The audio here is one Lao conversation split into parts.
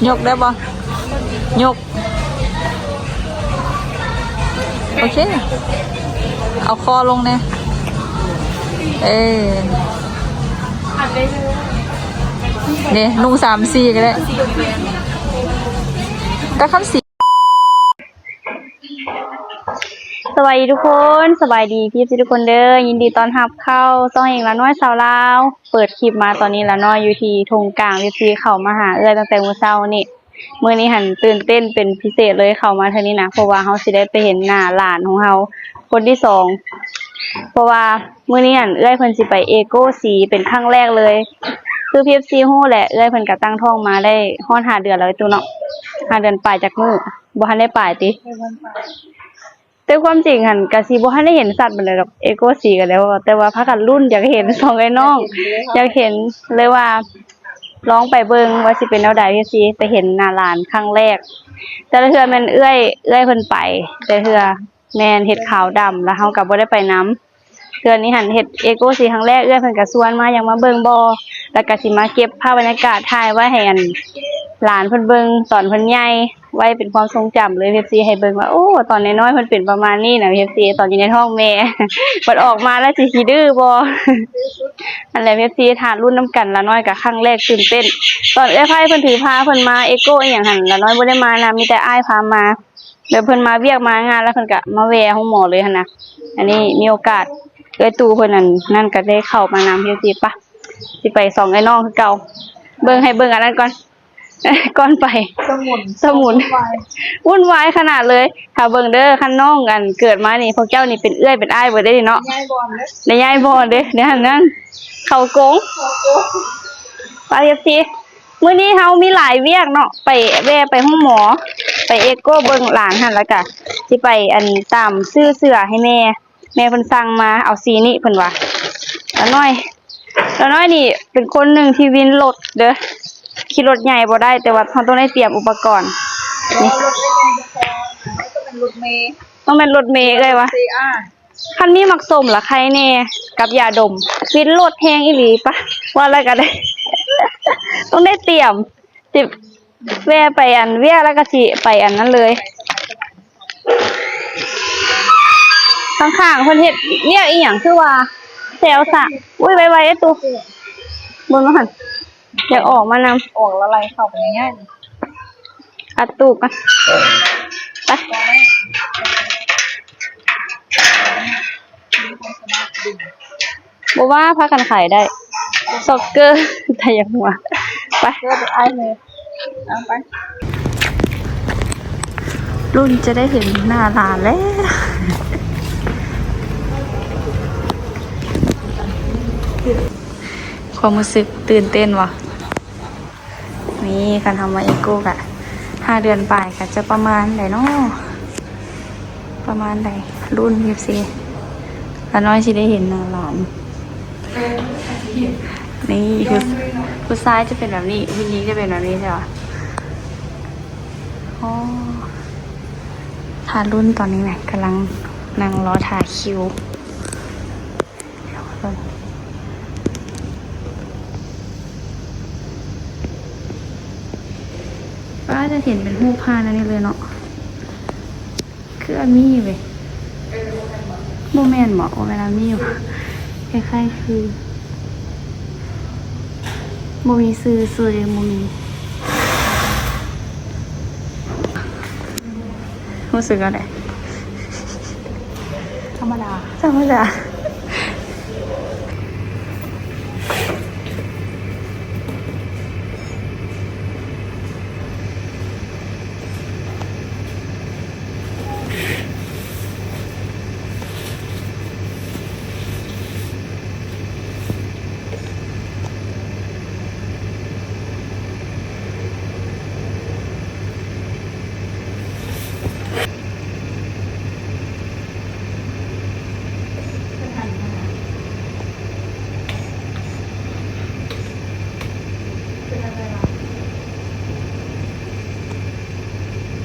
ຍົກໄດ້ບໍ່? ຍົກ. ໂອເຄ ເອົາຄໍລົງແດ່. ເອີ ເດ້ ນຸ່ງສາມສີ່ກໍໄດ້ ກໍຄັນສີ. ສະບາຍດີທຸກຄົນ ສະບາຍດີພີ່ໆທຸກຄົນເດີ ຍິນດີຕ້ອນຮັບເຂົ້າຊ່ອງເອງລານ້ອຍຊາວລາວ. ເປີດຄລິບມາຕອນນີ້ລານ້ອຍຢູ່ທີ່ທົ່ງກາງ ເອັຟຊີ ເຂົ້າມາຫາເອື້ອຍຕັ້ງແຕ່ມື້ເຊົ້ານີ້. ມື້ນີ້ຫັ້ນຕື່ນເຕັ້ນເປັນພິເສດເລີຍ ເຂົ້າມາເທື່ອນີ້ນະ ເພາະວ່າເຮົາຊິໄດ້ໄປເຫັນໜ້າຫຼານຂອງເຮົາຄົນທີສອງ ເພາະວ່າມື້ນີ້ຫັ້ນເອື້ອຍເພິ່ນຊິໄປເອໂກຊີເປັນຄັ້ງແລກເລີຍ. ຄື ເອັຟຊີ ຮູ້ແຫຼະ ເອື້ອຍເພິ່ນກໍຕັ້ງທ້ອງມາໄດ້ຮອດຫ້າເດືອນແລ້ວ ຕູ້ເນາະ ຫ້າເດືອນປາຍຈັກມື້ ບໍ່ທັນໄດ້ປາຍຕິ? ແຕ່ຄວາມຈິງຫັ້ນກະຊິບໍ່ທັນໄດ້ເຫັນຊັດປານໃດດອກ ເອໂກຊີກໍໄດ້ ແຕ່ວ່າພາກັນລຸ້ນຢາກເຫັນສອງເອື້ອຍນ້ອງ ຢາກເຫັນ ເລີຍວ່າລອງໄປເບິ່ງວ່າຊິເປັນແນວໃດ ເພື່ອຊິໄປເຫັນໜ້າຫຼານຄັ້ງແລກ. ແຕ່ລະເທື່ອແມ່ນເອື້ອຍ ເອື້ອຍເພິ່ນໄປ ແຕ່ລະເທື່ອແມ່ນເຮັດຂາວດຳ ແລ້ວເຮົາກໍບໍ່ໄດ້ໄປນຳ. ເທື່ອນີ້ຫັ້ນເຮັດເອໂກຊີຄັ້ງແລກ ເອື້ອຍເພິ່ນກໍຊວນມາ ຢາກມາເບິ່ງບໍ່ ແລ້ວກໍຊິມາເກັບພາບບັນຍາກາດ ຖ່າຍໄວ້ໃຫ້ອັນ ຫຼານເພິ່ນເບິ່ງຕອນເພິ່ນໃຫຍ່ ໄວ້ເປັນຄວາມຊົງຈຳເລີຍ ເອັຟຊີ ໃຫ້ເບິ່ງວ່າ ໂອ້ ຕອນນ້ອຍໆເພິ່ນເປັນປະມານນີ້ນະ ເອັຟຊີ ຕອນຢູ່ໃນທ້ອງແມ່ ບັດອອກມາແລ້ວຊິຂີ້ດື້ບໍ່ ຫັ້ນແຫຼະ ເອັຟຊີ ຖ້າລຸ້ນນຳກັນ. ລານ້ອຍກໍຄັ້ງແລກຕື່ນເຕັ້ນ ຕອນເອື້ອຍໄພເພິ່ນຖືພາເພິ່ນມາເອໂກອີ່ຫຍັງຫັ້ນ ລານ້ອຍບໍ່ໄດ້ມານຳ ມີແຕ່ອ້າຍພາມາ. ແລ້ວເພິ່ນມາວຽກມາງານ ແລ້ວເພິ່ນກະມາແວ່ໂຮງໝໍເລີຍຫັ້ນນະ. ອັນນີ້ມີໂອກາດ ເອື້ອຍຕູ້ເພິ່ນນັ້ນ ນັ້ນກະໄດ້ເຂົ້າມານຳ ເຮັດຈັ່ງຊີ້ ປະ ຊິໄປສອງເອື້ອຍນ້ອງຄືເກົ່າ. ເບິ່ງ ໃຫ້ເບິ່ງອັນນັ້ນກ່ອນ ກ່ອນໄປ ສະໝຸນ ສະໝຸນ ວຸ້ນວາຍ ວຸ້ນວາຍຂະໜາດເລີຍ. ຖ້າເບິ່ງເດີ ຄັນນ້ອງອັນເກີດມານີ້ ພວກເຈົ້ານີ້ເປັນເອື້ອຍເປັນອ້າຍເບິດເດ້ນີ້ເນາະ. ຍ້າຍບ່ອນເດ້ ໄດ້ຍ້າຍບ່ອນເດ້ ໄດ້ຫັ້ນນັ້ນ ເຂົ້າກົງ ເຂົ້າກົງ ປະ ເອັຟຊີ. ມື້ນີ້ເຮົາມີຫຼາຍວຽກເນາະ ໄປແວ່ໄປໂຮງໝໍ ໄປເອໂກເບິ່ງຫຼານຫັ້ນ ແລ້ວກະຊິໄປອັນຕາມຊື້ເສື້ອໃຫ້ແມ່ ແມ່ເພິ່ນສັ່ງມາເອົາສີນີ້ເພິ່ນວ່າ. ລານ້ອຍ ລານ້ອຍນີ້ເປັນຄົນໜຶ່ງທີ່ວິນລົດເດີ ຂີ່ລົດໃຫຍ່ບໍ່ໄດ້ ແຕ່ວ່າເຮົາຕ້ອງໄດ້ຕຽມອຸປະກອນນີ້ ຕ້ອງແມ່ນລົດເມ ຕ້ອງແມ່ນລົດເມເອື້ອຍວ່າ. ຄັນມີໝາກສົ້ມລະໄຄແດ່ກັບຢາດົມ ວິນລົດແຮງອີ່ຫຼີປະ ວ່າແລ້ວກໍໄດ້ ຕ້ອງໄດ້ຕຽມ ຊິແວ່ໄປອັນວຽກ ແລ້ວກໍຊິໄປອັນນັ້ນເລີຍ. ຂ້າງໆເພິ່ນເຮັດວຽກອີ່ຫຍັງ ຄືວ່າແຊວສະ ອຸ້ຍ ໄວໆ ເອີ ຕູ້ ເບິ່ງຫັ້ນ. ຢາກອອກມານຳ ອອກລະໄຫຼເຂົ້າໄປງ່າຍໆ ອັດຕູ້ກ່ອນ ໄປ ບໍ່ວ່າພາກັນຂາຍໄດ້ ຊັອກເກີ ຕາຢາກຫົວ ໄປ ເກີໄປອ້າຍເລີຍ ເອົາໄປ. ລຸ້ນຈະໄດ້ເຫັນໜ້າຫຼານແລ້ວ ຄວາມຮູ້ສຶກຕື່ນເຕັ້ນຫວາ? ນີ້ ຄັນເຮົາມາເອໂກກະ ຫ້າເດືອນປາຍກະຈະປະມານໃດເນາະ ປະມານໃດ ລຸ້ນ ເອັຟຊີ ລານ້ອຍຊິໄດ້ເຫັນໜ້າຫຼານ. ນີ້ ຜູ້ ຜູ້ຊາຍຈະເປັນແບບນີ້ ຜູ້ຍິງຈະເປັນແບບນີ້ ໃຊ່ປະ? ອໍ ຖ້າລຸ້ນຕອນນີ້ນະ ກຳລັງນັ່ງລໍຖ້າຄິວ. ປ້າຈະເຫັນເປັນຮູບຜ່ານອັນນີ້ເລີຍເນາະ ຄືອາມີເວີຍ ບໍ່ແມ່ນບໍ? ບໍ່ແມ່ນອາມີຫວາ? ຄ້າຍໆຄື ບໍ່ມີຊື່ ຊື່ຍັງບໍ່ມີ. ຮູ້ສຶກແນວໃດ? ທຳມະດາ ທຳມະດາ.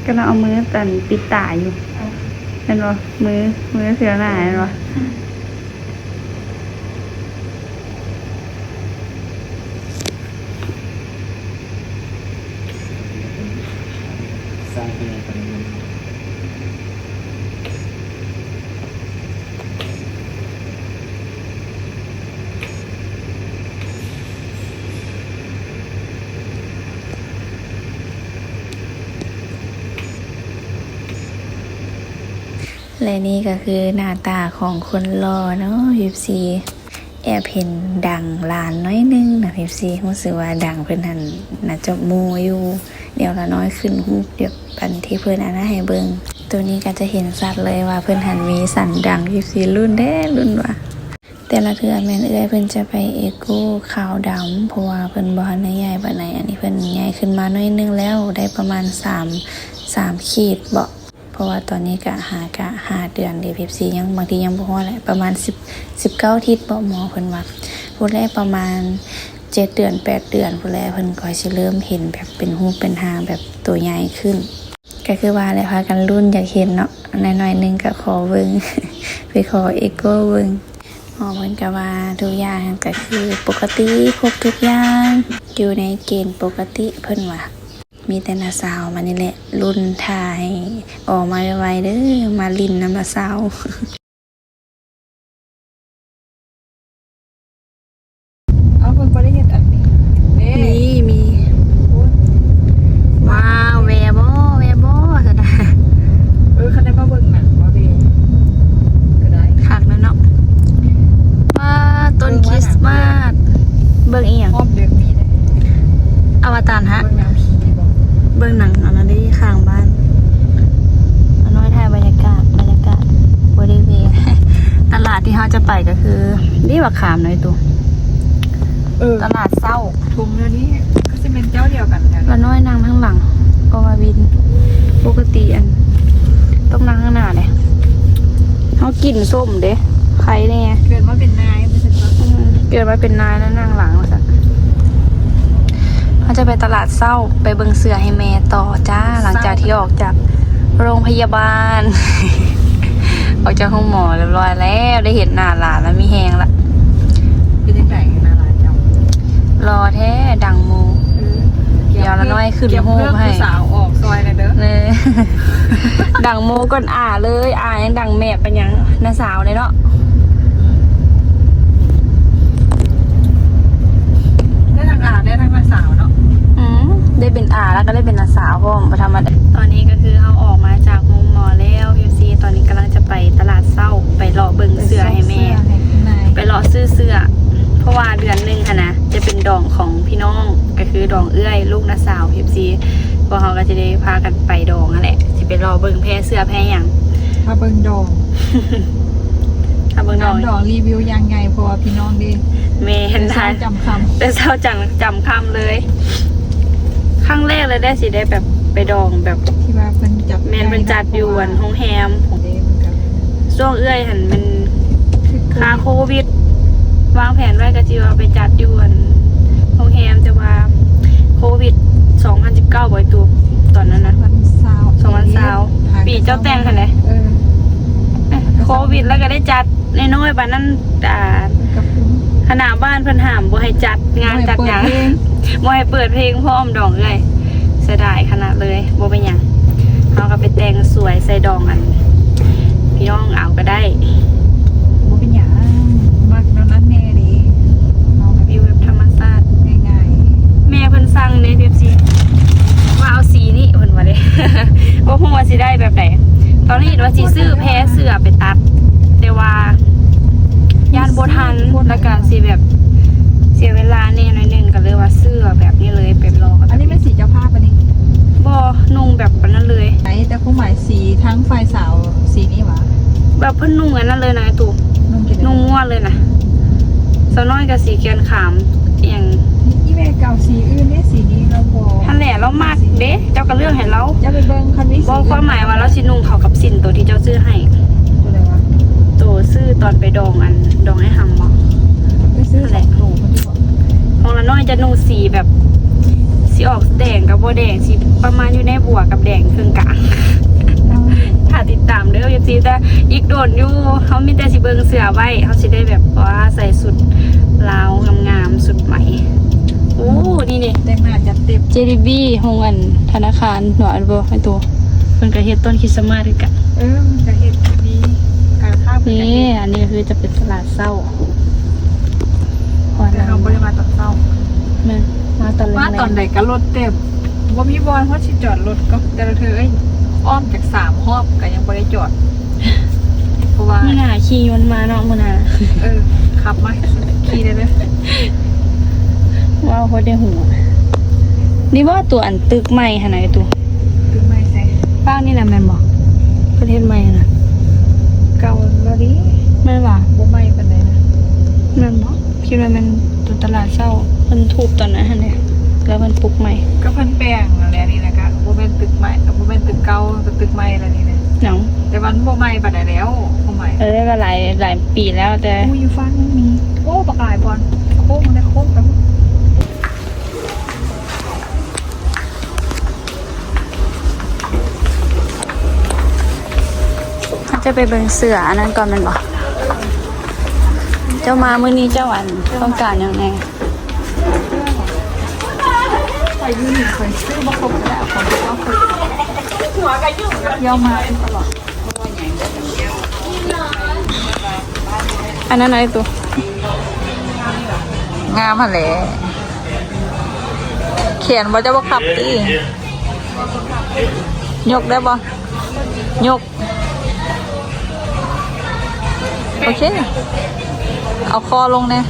ກຳລັງເອົາມືອັນປິດຕາຢູ່ ເອີ ແມ່ນບໍ່? ມື ມືເທື່ອໜ້າແມ່ນບໍ່? ອືມ. ແລະນີ້ກໍຄືໜ້າຕາຂອງຄົນຫຼໍ່ເນາະ ເອັຟຊີ. ແອບເຫັນດັງຫຼານໜ້ອຍໜຶ່ງນະ ເອັຟຊີ ຮູ້ສຶກວ່າດັງເພິ່ນຫັ້ນໜ້າຈະໂມ້ຢູ່ ດຽວລະນ້ອຍຂຶ້ນຮູບແບບອັນທີ່ເພິ່ນອັນນັ້ນໃຫ້ເບິ່ງ. ໂຕນີ້ກໍຈະເຫັນຊັດເລີຍວ່າເພິ່ນຫັ້ນມີສັນດັງ ເອັຟຊີ ລຸ້ນແທ້ລຸ້ນວ່າ. ແຕ່ລະເທື່ອແມ່ນເອື້ອຍເພິ່ນຈະໄປເອໂກຂາວດຳ ເພາະວ່າເພິ່ນບໍ່ທັນໄດ້ໃຫຍ່ປານໃດ. ອັນນີ້ເພິ່ນໃຫຍ່ຂຶ້ນມາໜ້ອຍໜຶ່ງແລ້ວ ໄດ້ປະມານສາມ ສາມຂີດເບາະ. ເພາະວ່າຕອນນີ້ກະຫາ ກະຫ້າເດືອນເດ ເອັຟຊີ ຍັງ ບາງທີຍັງບໍ່ຮອດແຫຼະ ປະມານສິບ ສິບເກົ້າທິດເບາະ ໝໍເພິ່ນວ່າ. ພຸ້ນແຫຼະ ປະມານເຈັດເດືອນ ແປດເດືອນພຸ້ນແຫຼະ ເພິ່ນກໍຊິເລີ່ມເຫັນແບບເປັນຮູບເປັນຮ່າງ ແບບໂຕໃຫຍ່ຂຶ້ນ. ກໍຄືວ່າແຫຼະ ພາກັນລຸ້ນຢາກເຫັນເນາະ ໜ້ອຍໆໜຶ່ງກໍຂໍເບິ່ງ ໄປຂໍເອໂກເບິ່ງ. ໝໍເພິ່ນກໍວ່າທຸກຢ່າງຫັ້ນກໍຄືປົກກະຕິ ຄົບທຸກຢ່າງ ຢູ່ໃນເກນປົກກະຕິ ເພິ່ນວ່າ. ມີແຕ່ນ້າສາວມານີ້ແຫຼະ ລຸ້ນຖ້າໃຫ້ອອກມາໄວໆເດີ ມາຫຼິ້ນນຳນ້າສາວ. ເອົາ ເພິ່ນບໍ່ໄດ້ເຮັດອັນນີ້ເດ້ ມີ ມີ. ວ້າວ ແວ່ບໍ່ ແວ່ບໍ່ ຊັ້ນນະ. ເອີ ຄັນໄດ້ມາເບິ່ງໜັງບໍ່ເດ້ ກໍໄດ້ ຄັກແລ້ວເນາະ. ວ້າ ຕົ້ນຄຣິສມາສ ເບິ່ງອີ່ຫຍັງ ຮອບເດືອນນີ້ເດ້ ອະວະຕານຫະ ເບິ່ງໜັງຜີບໍ ເບິ່ງໜັງອັນນັ້ນເດ້ ຂ້າງບ້ານ. ນ້ອຍຖ່າຍບັນຍາກາດ ບັນຍາກາດບໍລິເວນຕະຫຼາດທີ່ເຮົາຈະໄປ ກໍຄືນີ້ ບັກຂາມເນາະ ໄອ້ຕູ້. ເອີ ຕະຫຼາດເຊົ້າ ທຸ່ມດຽວນີ້ຄືຊິແມ່ນເຈົ້າດຽວກັນແທ້. ລະນ້ອຍນັ່ງທາງຫຼັງ ເພາະວ່າວິນ ປົກກະຕິອັນ ຕ້ອງນັ່ງທາງໜ້າເດ້. ເຮົາກິນສົ້ມເດ້ ໄຄແດ່. ເກີດມາເປັນນາຍ ບໍ່ຊັ້ນກໍ ອືມ ເກີດມາເປັນນາຍແລ້ວນັ່ງຫຼັງວ່າຊັ້ນ. ເຮົາຈະໄປຕະຫຼາດເຊົ້າ ໄປເບິ່ງເສື້ອໃຫ້ແມ່ຕໍ່ຈ້າ ຫຼັງຈາກທີ່ອອກຈາກໂຮງພະຍາບານ ອອກຈາກໂຮງໝໍຮຽບຮ້ອຍແລ້ວ ໄດ້ເຫັນໜ້າຫຼານແລ້ວມີແຮງລະ. ເປັນຈັ່ງໃດໜ້າຫຼານເຈົ້າ? ຫຼໍ່ແທ້ ດັງໂມ. ເອີ ດຽວລະນ້ອຍຂຶ້ນຮູບໃຫ້ ສາວອອກຊ່ອຍແດ່ເດີ. ດັງໂມກ່ອນອາເລີຍ ອາຍັງດັງແມບປານຫຍັງ ນ້າສາວເດ້ເນາະ. ໄດ້ທັງອາ ໄດ້ທັງນ້າສາວເນາະ. ອືມ ໄດ້ເປັນອາ ແລ້ວກໍໄດ້ເປັນນ້າສາວພ້ອມ ບໍ່ທຳມະດາ. ຕອນນີ້ກໍຄືເຮົາອອກມາຈາກໂຮງໝໍແລ້ວ ເອັຟຊີ ຕອນນີ້ກຳລັງຈະໄປຕະຫຼາດເຊົ້າ ໄປເລາະເບິ່ງເສື້ອໃຫ້ແມ່ ໄປເລາະຊື້ເສື້ອ ເພາະວ່າເດືອນໜຶ່ງຫັ້ນນະ ຈະເປັນດອງຂອງພີ່ນ້ອງ ກໍຄືດອງເອື້ອຍ ລູກນ້າສາວ ເອັຟຊີ ພວກເຮົາກໍຈະໄດ້ພາກັນໄປດອງຫັ້ນແຫຼະ ຊິໄປເລາະເບິ່ງແພເສື້ອແພຫຍັງ ພາເບິ່ງດອງ ພາເບິ່ງດອງ ດອງຣີວິວຢ່າງໃຫຍ່ ເພາະວ່າພີ່ນ້ອງເດ້ ແມ່ນ ແຕ່ເຊົ້າຈຳຄ່ຳ ແຕ່ເຊົ້າຈຳ ຈຳຄ່ຳເລີຍ. ຄັ້ງແລກເລີຍໄດ້ ຊິໄດ້ແບບໄປດອງແບບ ທີ່ວ່າເພິ່ນຈັດ ແມ່ນ ເພິ່ນຈັດຢູ່ອັນໂຮງແຮມ ເດ້ ມັນກໍ ຊ່ວງເອື້ອຍຫັ້ນມັນຄາໂຄວິດ ວາງແຜນໄວ້ກໍຊິວ່າໄປຈັດຢູ່ອັນໂຮງແຮມ ແຕ່ວ່າໂຄວິດສອງພັນສິບເກົ້າ ບໍ່ ໄອ້ຕູ້ ຕອນນັ້ນນະ ສອງພັນຊາວ ປີເຈົ້າແຕ່ງຫັ້ນແຫຼະ. ເອີ ໂຄວິດແລ້ວກໍໄດ້ຈັດນ້ອຍໆ ປານນັ້ນ ອ່າ ຄະນະບ້ານເພິ່ນຫ້າມບໍ່ໃຫ້ຈັດງານຈັດຫຍັງ ບໍ່ໃຫ້ເປີດເພງ ບໍ່ໃຫ້ເປີດເພງພ້ອມດອງເອື້ອຍ ເສຍດາຍຂະໜາດເລີຍ. ບໍ່ເປັນຫຍັງ ເຮົາກໍໄປແຕ່ງສວຍໃສ່ດອງ ອັນ ພີ່ນ້ອງເອົາກໍໄດ້ ບໍ່ເປັນຫຍັງ ມັກແນວນັ້ນແດ່ເດ້ ເຮົາແບບ ວິວແບບທຳມະຊາດງ່າຍໆ. ແມ່ເພິ່ນສັ່ງເດ້ ເອັຟຊີ ວ່າເອົາສີນີ້ ເພິ່ນວ່າເດ້ ບໍ່ຮູ້ວ່າຊິໄດ້ແບບໃດ. ຕອນແລກວ່າຊິຊື້ແພເສື້ອໄປຕັດ ແຕ່ວ່າຢ້ານບໍ່ທັນ ແລ້ວກໍຊິແບບເສຍເວລາແດ່ໜ້ອຍໜຶ່ງ ກໍເລີຍວ່າຊື້ແບບນີ້ເລີຍ ໄປລອງ. ອັນນີ້ແມ່ນສີເຈົ້າພາບ ອັນນີ້ ບໍ່ ນຸ່ງແບບອັນນັ້ນເລີຍ. ແຕ່ຄວາມໝາຍສີທາງຝ່າຍສາວ ສີນີ້ຫວາ? ແບບເພິ່ນນຸ່ງອັນນັ້ນເລີຍນະ ຕູ້ ນຸ່ງ ນຸ່ງມ້ວນເລີຍນະ. ສາວນ້ອຍກໍສີແກ່ນຂາມ ອີ່ຫຍັງ ອີ່ແມ່ກໍເອົາສີອື່ນເດ້ ສີນີ້ລາວບໍ່ ຫັ້ນແຫຼະ ລາວມັກເດ້ ເຈົ້າກໍເລືອກໃຫ້ລາວ. ເຈົ້າໄປເບິ່ງ ຄັນມີສີ ບໍ່ ຄວາມໝາຍວ່າລາວຊິນຸ່ງເຂົ້າກັບສິ້ນໂຕທີ່ເຈົ້າຊື້ໃຫ້ ໂຕຊື້ຕອນໄປດອງ ອັນ ດອງອ້າຍຫຳບໍ? ໄປຊື້ສອງໂຕ ຂອງລານ້ອຍຈະນຸ່ງສີແບບ ຊິອອກແດງກັບບໍ່ແດງ ຊິປະມານຢູ່ໃນບົວກັບແດງເຄິ່ງກາງ. ຖ້າຕິດຕາມເດີ ເອັຟຊີ ແຕ່ອີກດົນຢູ່ ເຮົາມີແຕ່ຊິເບິ່ງເສື້ອໄວ້ ເຮົາຊິໄດ້ແບບວ່າໃສ່ຊຸດລາວງາມໆ ຊຸດໃໝ່. ໂອ ໂອ້ ນີ້ເດ້ ແຕ່ງໜ້າຈັດເຕັມ ເຈດີບີ ໂຮງອັນທະນາຄານເນາະ ອັນບໍ່ ອັນໂຕ ເພິ່ນກະເຮັດຕົ້ນຄຣິສມາດຄືກັນ. ເອີ ມັນກະເຮັດມີການຄ້າເພິ່ນກະເຮັດ. ນີ້ ອັນນີ້ຄືຈະເປັນຕະຫຼາດເຊົ້າ ແຕ່ເຮົາບໍ່ໄດ້ມາຕອນເຊົ້າ. ແມ່ນ ມາຕອນແລງໆ ມາຕອນໃດກະລົດເຕັມ ບໍ່ມີບ່ອນຮອດຊິຈອດລົດກໍ ແຕ່ລະເທື່ອ ເອີຍ ອ້ອມຈັກສາມຮອບກະຍັງບໍ່ໄດ້ຈອດ. ເພາະວ່າ ມື້ໜ້າຂີ່ຍົນມາເນາະ ມື້ໜ້າ. ເອີ ຂັບມາ ຂີ່ໄດ້ເລີຍ. ວ້າວ ພໍໄດ້ຮູ້. ນີ້ບໍ່ ຕົວອັນຕຶກໃໝ່ຫັ້ນນະ ໄອ້ຕູ້? ຕຶກໃໝ່ໃສ? ຟາກນີ້ນະແມ່ນບໍ່? ເພິ່ນເຮັດໃໝ່ຫັ້ນນະ. ເກົ່າແລ້ວເດ້. ແມ່ນຫວາ? ບໍ່ໃໝ່ປານໃດນະ. ແມ່ນບໍ່? ຄິດວ່າແມ່ນຕົວຕະຫຼາດເຊົ້າ ເພິ່ນທຸບຕອນນັ້ນຫັ້ນເດ ແລ້ວເພິ່ນປຸກໃໝ່. ກໍເພິ່ນແປງຫັ້ນແຫຼະ ນີ້ນະ ກະບໍ່ແມ່ນຕຶກໃໝ່ ບໍ່ແມ່ນຕຶກເກົ່າ ກໍຕຶກໃໝ່ແລ້ວນີ້ນະ. ເອົ້າ ແຕ່ວ່າມັນບໍ່ໃໝ່ປານໃດແລ້ວ ບໍ່ໃໝ່. ເອີ ກໍຫຼາຍ ຫຼາຍປີແລ້ວແຕ່. ໂອ້ ຢູ່ຝັ່ງນັ້ນມີ ໂອ້ ບັກຫຼາຍບ່ອນ ໂຄ້ງໄດ້ໂຄ້ງໄປ. ເຮົາຈະໄປເບິ່ງເສື້ອອັນນັ້ນກ່ອນແມ່ນບໍ່? ເຈົ້າມາມື້ນີ້ເຈົ້າ ອັນ ຕ້ອງການຫຍັງແດ່? ຂ້ອຍຢູ່ນີ້ຂ້ອຍຊື້ບໍ່ຄົບກໍໄດ້ ເອົາຂອງເຂົາເອົາໄປ ທ່ຽວມາຕະຫຼອດ. ອັນນັ້ນໄອ້ຕູ້ ງາມຫັ້ນແຫຼະ. ແຂນບໍ່ ເຈົ້າບໍ່ຂັບຕິ? ຍົກໄດ້ບໍ່? ຍົກ. ໂອເຄ ເອົາຄໍລົງແດ່.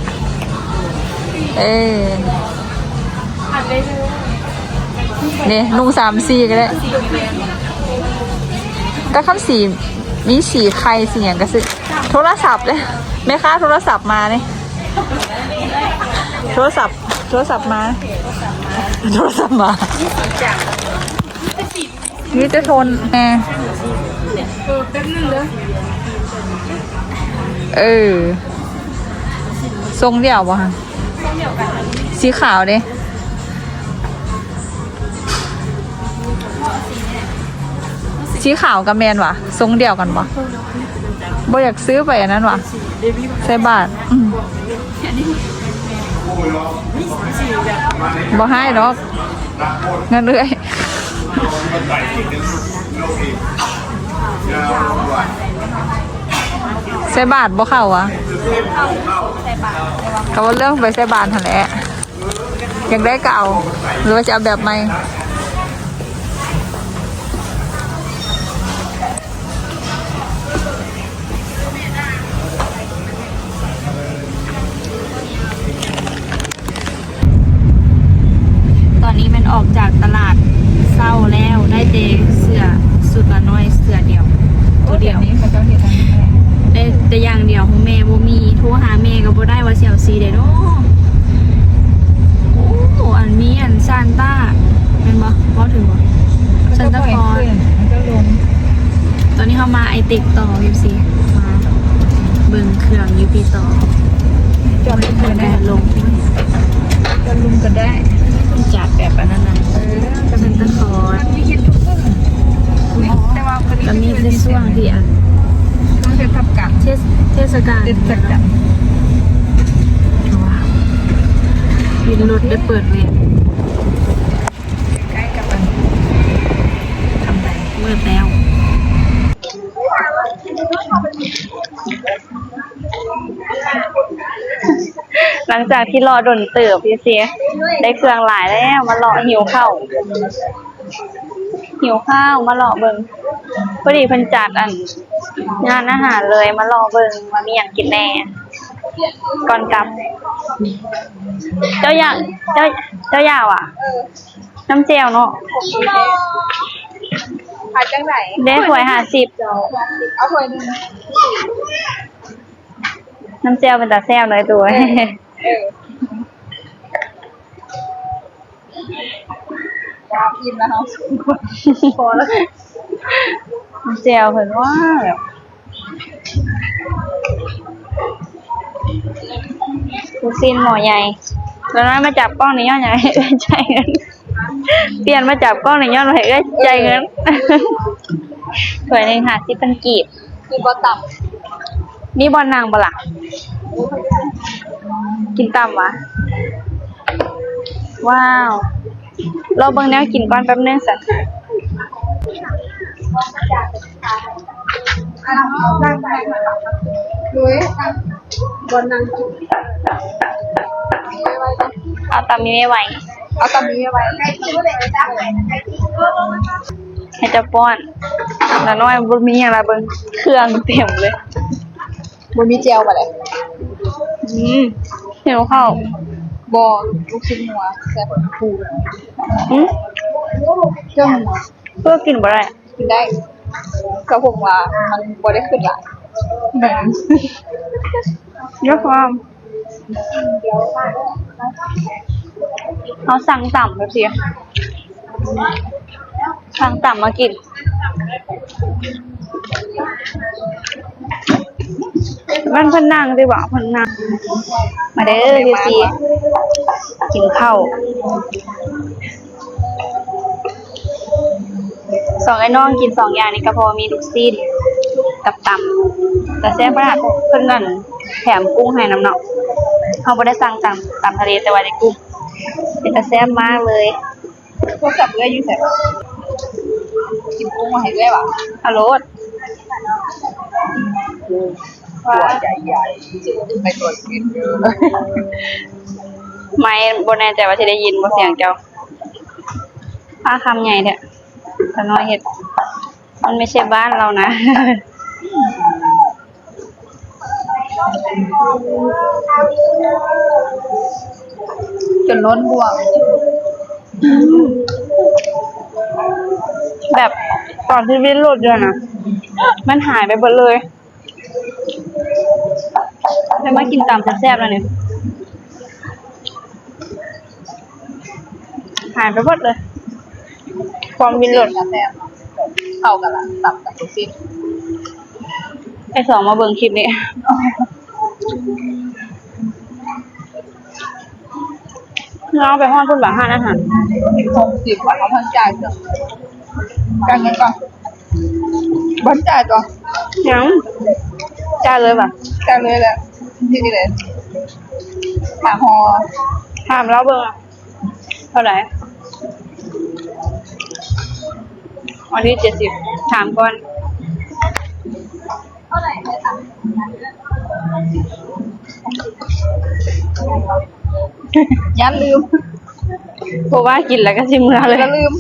ເອີ ນີ້ນຸ່ງສາມສີກໍໄດ້. ກໍຄັນສີ ມີສີໄຂ່ສີຫຍັງກໍຊື້. ໂທລະສັບເດ້ ແມ່ຄ້າໂທລະສັບມານີ້. ໂທລະສັບ ໂທລະສັບມາ ໂທລະສັບມາ. ມີແຕ່ໂທນແນ່. ເອີ ແປັບໜຶ່ງເດີ. ເອີ ຊົງດຽວບໍ່ຫັ້ນ? ຊົງດຽວກັນ. ສີຂາວເດ້? ສີຂາວກໍແມ່ນຫວາ? ຊົງດຽວກັນບໍ່? ບໍ່ຢາກຊື້ໄປອັນນັ້ນຫວາ? ໃສ່ບາດ. ອືມ ບໍ່ຮ້າຍດອກ ເງິນເອື້ອຍ. ໃສ່ບາດບໍ່ເຂົ້າຫວາ? ໃສ່ບາດ ກໍວ່າເລື່ອງໄປໃສ່ບາດຫັ້ນແຫຼະ. ຢາກໄດ້ກໍເອົາ ຫຼືວ່າຈະເອົາແບບໃໝ່? ຕອນນີ້ແມ່ນອອກຈາກຕະຫຼາດເຊົ້າແລ້ວ ໄດ້ແຕ່ເສື້ອຊຸດລະນ້ອຍເສື້ອດຽວ ໂຕດຽວ. ໄດ້ແຕ່ຢ່າງດຽວ ຂອງແມ່ບໍ່ມີ ໂທຫາແມ່ກໍບໍ່ໄດ້ວ່າຊິເອົາສີໃດເນາະ. ໂອ້ ອັນມີອັນຊານຕ້າ ແມ່ນບໍ່? ເວົ້າຖືກບໍ່? ຊານຕາຄອນ. ຕອນນີ້ເຮົາມາໄອເຕັກຕໍ່ ເອັຟຊີ ມາເບິ່ງເຄື່ອງຢູ່ພີ້ຕໍ່. ຈອດລົງກໍໄດ້ ຈອດລົງກໍໄດ້ ຈາກແບບອັນນັ້ນນະ. ເອີ ຊານຕາຄອນ ມັນມີເຮັດທຸກມື້ ແຕ່ວ່າກໍມີແຕ່ຊ່ວງທີ່ອັນ ເທດ ເທດສະການ ເທດ ເທດສະການ ເທດສະການ. ວິນລົດໄດ້ເປີດແວ່ນ ໃກ້ກັບອັນທຳໃດ ມືດແລ້ວ. ຫຼັງຈາກທີ່ລໍດົນເຕີບ ເອັຟຊີ ໄດ້ເຄື່ອງຫຼາຍແລ້ວ ມາເລາະຫິວເຂົ້າ ຫິວເຂົ້າ ມາເລາະເບິ່ງ. ພໍດີເພິ່ນຈັດອັນ ຮ້ານອາຫານເລີຍ ມາເລາະເບິ່ງວ່າມີຫຍັງກິນແດ່ ກ່ອນກັບ. ເຈົ້າຢາກ ເຈົ້າ ເຈົ້າຢາກຫວາ? ນ້ຳແຈ່ວເນາະ. ຂາຍຈັ່ງໃດ? ເດ້ ຖ້ວຍຫ້າສິບ. ເອົາຖ້ວຍໜຶ່ງ. ນ້ຳແຈ່ວເປັນຕາແຊບເນາະ ໄອ້ຕູ້. ເອີ ເອີ ອີ່ມແລ້ວເຮົາ ພໍແລ້ວ. ນ້ຳແຈ່ວເພິ່ນວ່າແບບ ລູກຊີ້ນໝໍໃຫຍ່. ລາວນ້ອຍມາຈັບກ້ອງນີ້ຍ້ອນຫຍັງ? ໃຫ້ເອື້ອຍຈ່າຍເງິນ. ປ່ຽນມາຈັບກ້ອງນີ້ຍ້ອນໃຫ້ເອື້ອຍຈ່າຍເງິນ. ຖ້ວຍໜຶ່ງຫ້າສິບພັນກີບ. ມີບໍ່ຕຳ? ມີບ່ອນນັ່ງບໍ່ລະ? ກິນຕຳຫວາ? ວ້າວ ລໍເບິ່ງແນວກິນກ່ອນແປັບໜຶ່ງຊັ້ນ. ເອົາຕຳມີໄວໆ ເອົາຕຳມີໄວໆ ໃຫ້ເຈົ້າປ້ອນ. ລານ້ອຍບໍ່ມີຫຍັງລະ ເບິ່ງເຄື່ອງເຕັມເລີຍ. ບໍ່ມີແຈ່ວປານໃດ. ອືມ ຫິວເຂົ້າ. ບໍ່ ລູກຊິ້ນງົວແຊບ. ອືມ ເຄື່ອງຫົວ ເພື່ອກິນບໍ່ໄດ້. ກິນໄດ້ ກໍເພາະວ່າມັນບໍ່ໄດ້ຂຶ້ນຫຼາຍ. ຍາກຄວາມ ເຮົາສັ່ງຕຳແບບຊີ້ ສັ່ງຕຳມາກິນ. ມັນເພິ່ນນັ່ງຕິບໍ່ ເພິ່ນນັ່ງ. ມາເດີ ເອັຟຊີ ກິນເຂົ້າ. ສອງອ້າຍນ້ອງກິນສອງຢ່າງນີ້ກໍພໍ ມີລູກຊີ້ນກັບຕຳ ແຕ່ແຊບຂະໜາດ. ເພິ່ນນັ້ນແຖມກຸ້ງໃຫ້ນຳເນາະ. ເຮົາບໍ່ໄດ້ສັ່ງຕຳ ຕຳທະເລ ແຕ່ວ່າໄດ້ກຸ້ງ. ເປັນຕາແຊບມາກເລີຍ. ໂທລະສັບເອື້ອຍຢູ່ໃສ? ກິນກຸ້ງມາໃຫ້ເອື້ອຍຫວາ? ເອົາໂລດ. ຕົວໃຫຍ່ໆ ໄປຕົວກິນເດີ. ໄມ ບໍ່ແນ່ໃຈວ່າຊິໄດ້ຍິນບໍ່ສຽງເຈົ້າ. ປາຄຳໃຫຍ່ແທ້. ຕານ້ອຍເຮັດ ມັນໄມ່ໃຊ່ບ້ານເຮົານະ. ຈົນລົ້ນບວມ. ແບບຕອນທີ່ວິນລົດຢູ່ນະ ມັນຫາຍໄປເບິດເລີຍ. ໄດ້ມາກິນຕຳແຊບໆແລ້ວນີ້ ຫາຍໄປເບິດເລີຍ ຄວາມວິນລົດ. ເຂົ້າກັນລະ ຕຳກັບລູກຊີ້ນ. ໄອ້ສອງມາເບິ່ງຄລິບນີ້ ເຮົາໄປຮອດພຸ້ນບາດ ຮ້ານອາຫານ ຫົກສິບບາດ ເຮົາທັງຈ່າຍເທື່ອ. ຈ່າຍເງິນກ່ອນ. ບໍ່ຈ່າຍຕົວະ. ຍັງ ຈ່າຍເລີຍຫວາ? ຈ່າຍເລີຍແຫຼະ. ນີ້ເລີຍ ຖ້າຫໍ່ ຖາມລາວເບິ່ງ ເທົ່າໃດ? ອັນນີ້ເຈັດສິບ ຖາມກ່ອນ. ຢ້ານລືມ ເພາະວ່າກິນແລ້ວກໍຊິເມືອເລີຍ ກໍລືມ.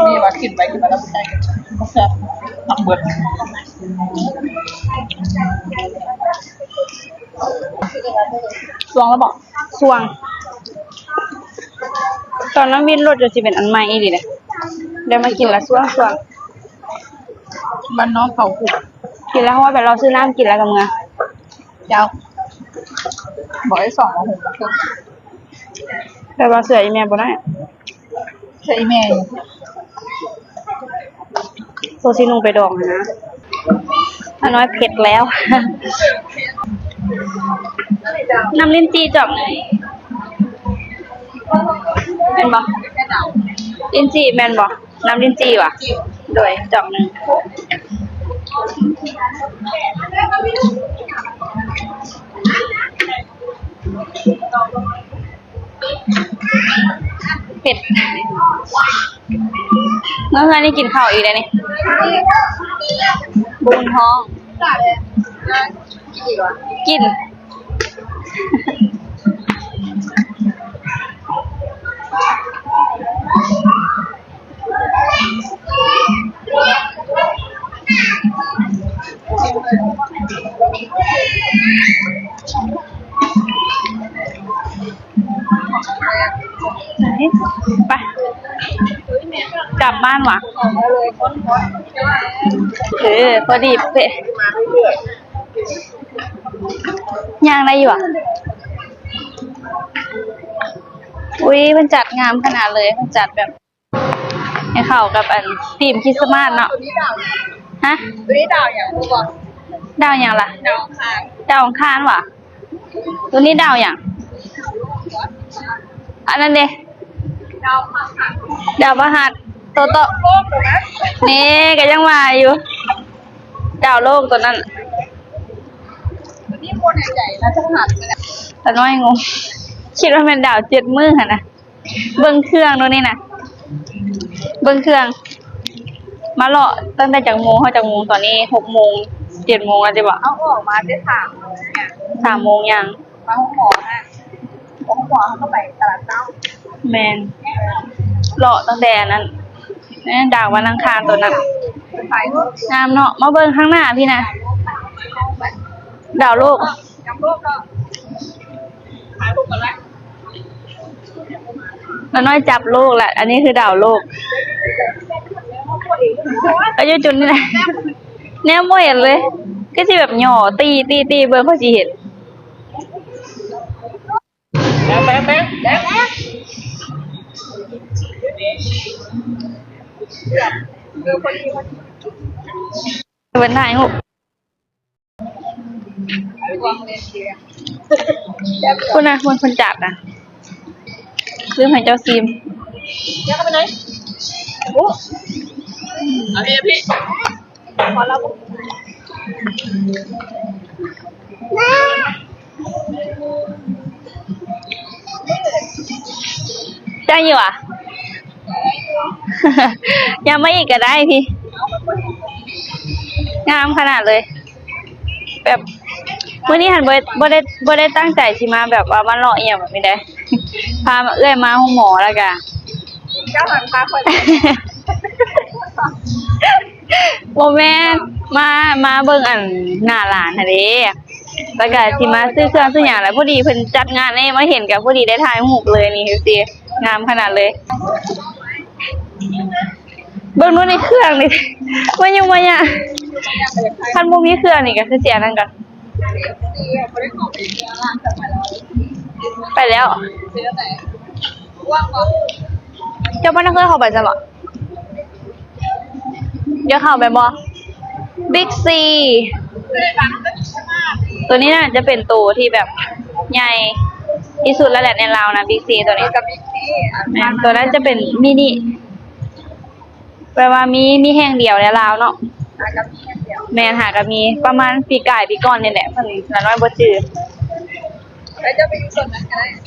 ນີ້ວ່າກິນໄປກິນມາແລ້ວບໍ່ແຊບ ທັງເບິດ. ຊ່ວງແລ້ວບໍ່? ຊ່ວງ ຕອນນັ້ນວິນລົດກໍຊິເປັນອັນໃໝ່ອີ່ຫຼີເດ້. ໄດ້ມາກິນລະຊ່ວງໆ ບ້ານນອກເຂົາຄຸກ ກິນລະຮອດ ໄປເລາະຊື້ນ້ຳກິນລະກໍເມືອ. ເຈົ້າ ບອກໄອ້ສອງມາຫຸງເຄິ່ງ. ແຕ່ວ່າເສືອອີ່ແມ່ບໍ່ໄດ້ ເສືອອີ່ແມ່ຢູ່. ໂຕຊິນຸ່ງໄປດອງຫັ້ນນະ. ອານ້ອຍເຜັດແລ້ວ. ນ້ຳລິ້ນຈີ່ຈອກໜຶ່ງ ແມ່ນບໍ່? ລິ້ນຈີ່ແມ່ນບໍ່? ນ້ຳລິ້ນຈີ່ຫວາ? ໂດຍ ຈອກໜຶ່ງ. ເຜັດ. ເມື່ອເຮືອນນີ້ກິນເຂົ້າອີກແລ້ວນີ້ ບຸນທ້ອງ. ກິນ. ໄປ ກັບບ້ານຫວາ? ເອີ ພໍດີເປະ. ຍ່າງໄດ້ຢູ່ຫວາ? ອຸ້ຍ ເພິ່ນຈັດງາມຂະໜາດເລີຍ ເພິ່ນຈັດແບບ ໃຫ້ເຂົ້າກັບອັນທີມຄຣິສມາດເນາະ. ຮະ? ໂຕນີ້ດາວຫຍັງ ຮູ້ບໍ່? ດາວຫຍັງລະ? ດາວອັງຄານ. ດາວອັງຄານຫວາ? ໂຕນີ້ດາວຫຍັງ? ອັນນັ້ນເດ? ດາວພະຫັດ. ໂຕໂຕະ. ໂລກໂຕນັ້ນ. ນີ້ ກໍຍັງວ່າຢູ່. ດາວໂລກຕົວນັ້ນ ລານ້ອຍງົງ ຄິດວ່າແມ່ນດາວເຈັດມື້ຫັ້ນນະ. ເບິ່ງເຄື່ອງໂດນີ້ນະ ເບິ່ງເຄື່ອງ ມາເລາະຕັ້ງແຕ່ຈັກໂມງຮອດຈັກໂມງ? ຕອນນີ້ຫົກໂມງ ເຈັດໂມງແລ້ວຕິບໍ? ເຮົາອອກມາແຕ່ສາມໂມງ ສາມໂມງຫຍັງ? ມາໂຮງໝໍຫັ້ນ ໂຮງໝໍເຮົາກໍໄປຕະຫຼາດເຊົ້າ. ແມ່ນ ເລາະຕັ້ງແຕ່ອັນນັ້ນ ແມ່ນດາວວັນອັງຄານຕົວນັ້ນ ງາມເນາະ. ມາເບິ່ງຂ້າງໜ້າພີ້ນະ ດາວໂລກ ລານ້ອຍຈັບໂລກລະ ອັນນີ້ຄືດາວໂລກ ອາຍຸຈຸດນີ້ນະ ແນມບໍ່ເຫັນເລີຍ ຄືຊິແບບຫຍໍ້ ຕີ ຕີ ຕີ ເບິ່ງ ຂ້ອຍຊິເຫັນ. ເພິ່ນຖ່າຍຮູບ ພຸ້ນນະ ພຸ້ນ ເພິ່ນຈັບນະ ລືມໃຫ້ເຈົ້າຊີມ ເອົາພີ້ ເອົາພີ້ ພໍແລ້ວ. ໄດ້ຢູ່ຫວາ? ຍາມມາອີກກໍໄດ້ພີ້ ງາມຂະໜາດເລີຍ. ແບບມື້ນີ້ຫັ້ນບໍ່ ບໍ່ໄດ້ ບໍ່ໄດ້ຕັ້ງໃຈຊິມາແບບວ່າມາເລາະອີ່ຫຍັງແບບນີ້ເດ້ ພາເອື້ອຍມາໂຮງໝໍ ແລ້ວກະ ເຈົ້າຫັ້ນພາຂ້ອຍ ບໍ່ແມ່ນ ມາ ມາເບິ່ງອັນໜ້າຫຼານຫັ້ນເດ້ ແລ້ວກະຊິມາຊື້ເຄື່ອງຊື້ຫຍັງ ແລ້ວພໍດີເພິ່ນຈັດງານນີ້ ມາເຫັນກະພໍດີໄດ້ຖ່າຍຮູບເລີຍນີ້ ຈັ່ງຊີ້ ງາມຂະໜາດເລີຍ. ເບິ່ງດູນີ້ເຄື່ອງນີ້ ມາຫຍຸ້ງມາຫຍັງ ຄັນບໍ່ມີເຄື່ອງນີ້ກະຄືຊິອັນນັ້ນກະ ໄປແລ້ວ ເຈົ້າບໍ່ໄດ້ເຄີຍເຂົ້າໄປຊັ້ນບໍ? ຢາກເຂົ້າແມ່ນບໍ່? ບິກຊີ ໂຕນີ້ໜ້າຈະເປັນໂຕທີ່ແບບໃຫຍ່ທີ່ສຸດແລ້ວແຫຼະໃນລາວນະ ບິກຊີໂຕນີ້ ແມ່ນ ໂຕນັ້ນຈະເປັນມິນິ ແປວ່າມີ ມີແຫ່ງດຽວໃນລາວເນາະ ແມ່ນ ຫາກະມີປະມານປີກາຍປີກ່ອນນີ້ແຫຼະ ເພິ່ນລານ້ອຍບໍ່ຈື່ ໄປ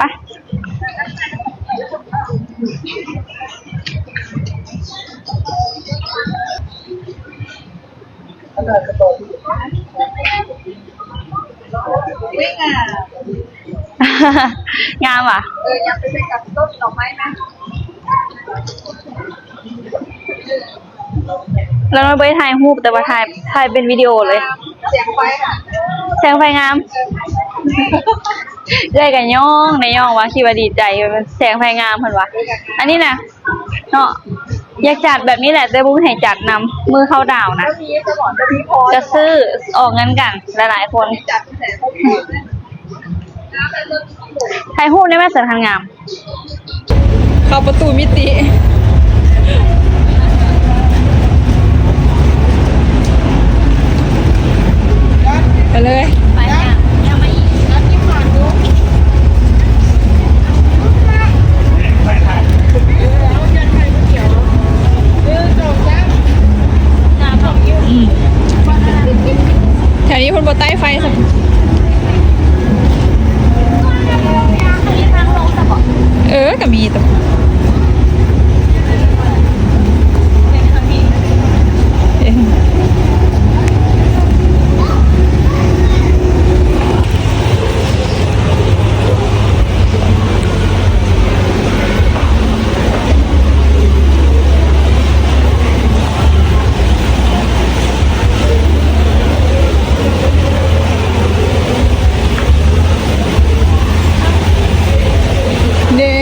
ງາມຫວາ? ເອີ ຢາກໄປໃສ່ກັບຕົ້ນດອກໄມ້ນະ. ລານ້ອຍບໍ່ໄດ້ຖ່າຍຮູບ ແຕ່ວ່າຖ່າຍ ຖ່າຍເປັນວິດີໂອເລີຍ. ແສງໄຟ ແສງໄຟງາມ. ເອື້ອຍກໍຍ້ອງ ໄດ້ຍ້ອງວ່າ ຄິດວ່າດີໃຈ ແສງໄຟງາມເພິ່ນວ່າ. ອັນນີ້ນະເນາະ ຢາກຈັດແບບນີ້ແຫຼະ ແຕ່ບໍ່ມີໃຜຈັດນຳ ມື້ເຂົ້າດາວນະ ກໍຊື້ ອອກເງິນກັນຫຼາຍໆຄົນ. ຖ່າຍຮູບໄດ້ມາສັນຄັນງາມ ເຂົ້າປະຕູມິຕິ ໄປເລີຍ ໄປ ຍັງມາອີກ ອືມ ແຖວນີ້ເພິ່ນບໍ່ໄຕ້ໄຟຊ້ຳ. ເອີ ກໍມີຕົວະ ເອີ. ເດ້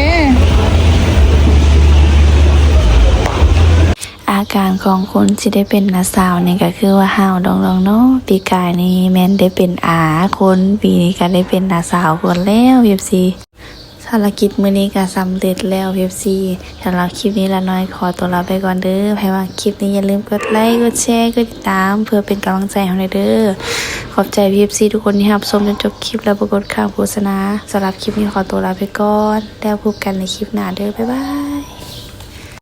ອາການຂອງຄົນຊິໄດ້ເປັນນ້າສາວນີ້ກໍຄືວ່າຫ້າວດອງໆເນາະ. ປີກາຍນີ້ແມ່ນໄດ້ເປັນອາຄົນ ປີນີ້ກໍໄດ້ເປັນນ້າສາວຄົນແລ້ວ ເອັຟຊີ. ພາລະກິດມື້ນີ້ກໍສຳເລັດແລ້ວ ເອັຟຊີ. ສຳລັບຄລິບນີ້ລານ້ອຍຂໍຕົວລາໄປກ່ອນເດີ້. ໃຜມັກຄລິບນີ້ຢ່າລືມກົດໄລ ກົດແຊ ກົດຕິດຕາມ ເພື່ອເປັນກຳລັງໃຈໃຫ້ເຮົາແດ່ເດີ້. ຂອບໃຈ ເອັຟຊີ ທຸກຄົນທີ່ຮັບຊົມຈົນຈົບຄລິບ ແລະ ບໍ່ກົດຂ້າມໂຄສະນາ. ສຳລັບຄລິບນີ້ຂໍຕົວລາໄປກ່ອນ ແລ້ວພົບກັນໃນຄລິບໜ້າເດີ້. ບາຍບາຍ.